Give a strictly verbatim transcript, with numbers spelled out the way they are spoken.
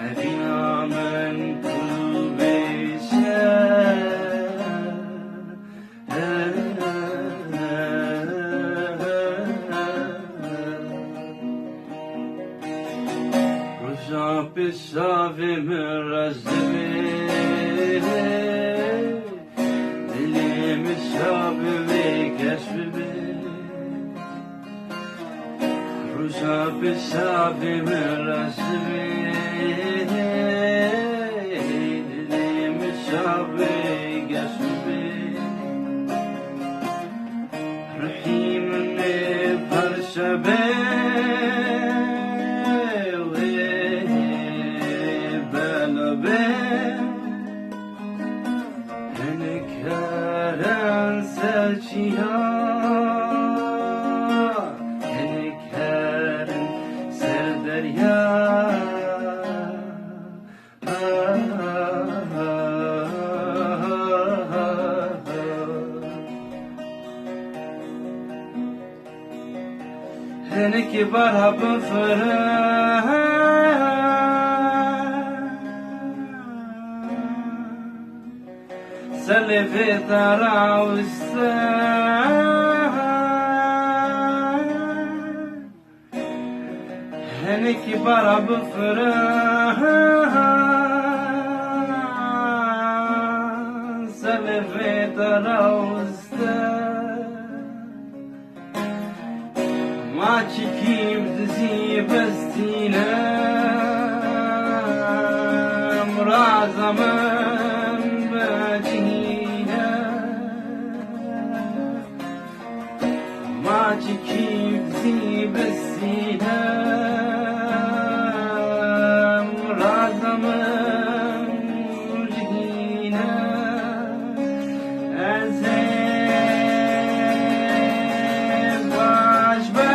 Evîna min tu bêje. Roja pêşavê min reş dibe, dilê min şa bibe, keş bibe. Roja pêşavê min reş dibe, dilê min şa bibe, keş bibe. Ruhî min ê perşe be, wê bela be. Hinek herin ser çiya, hinek herin ser derya. Hinekî bar hebin firin, selê vê te rawiştin. Hinekî bara bifirin, selê vê te rawiste. Ma çikî bi dizî bestîne, miraza min bicihîne. Ma çikî zî bi sînem, raza min jihîne, ez ê baş be.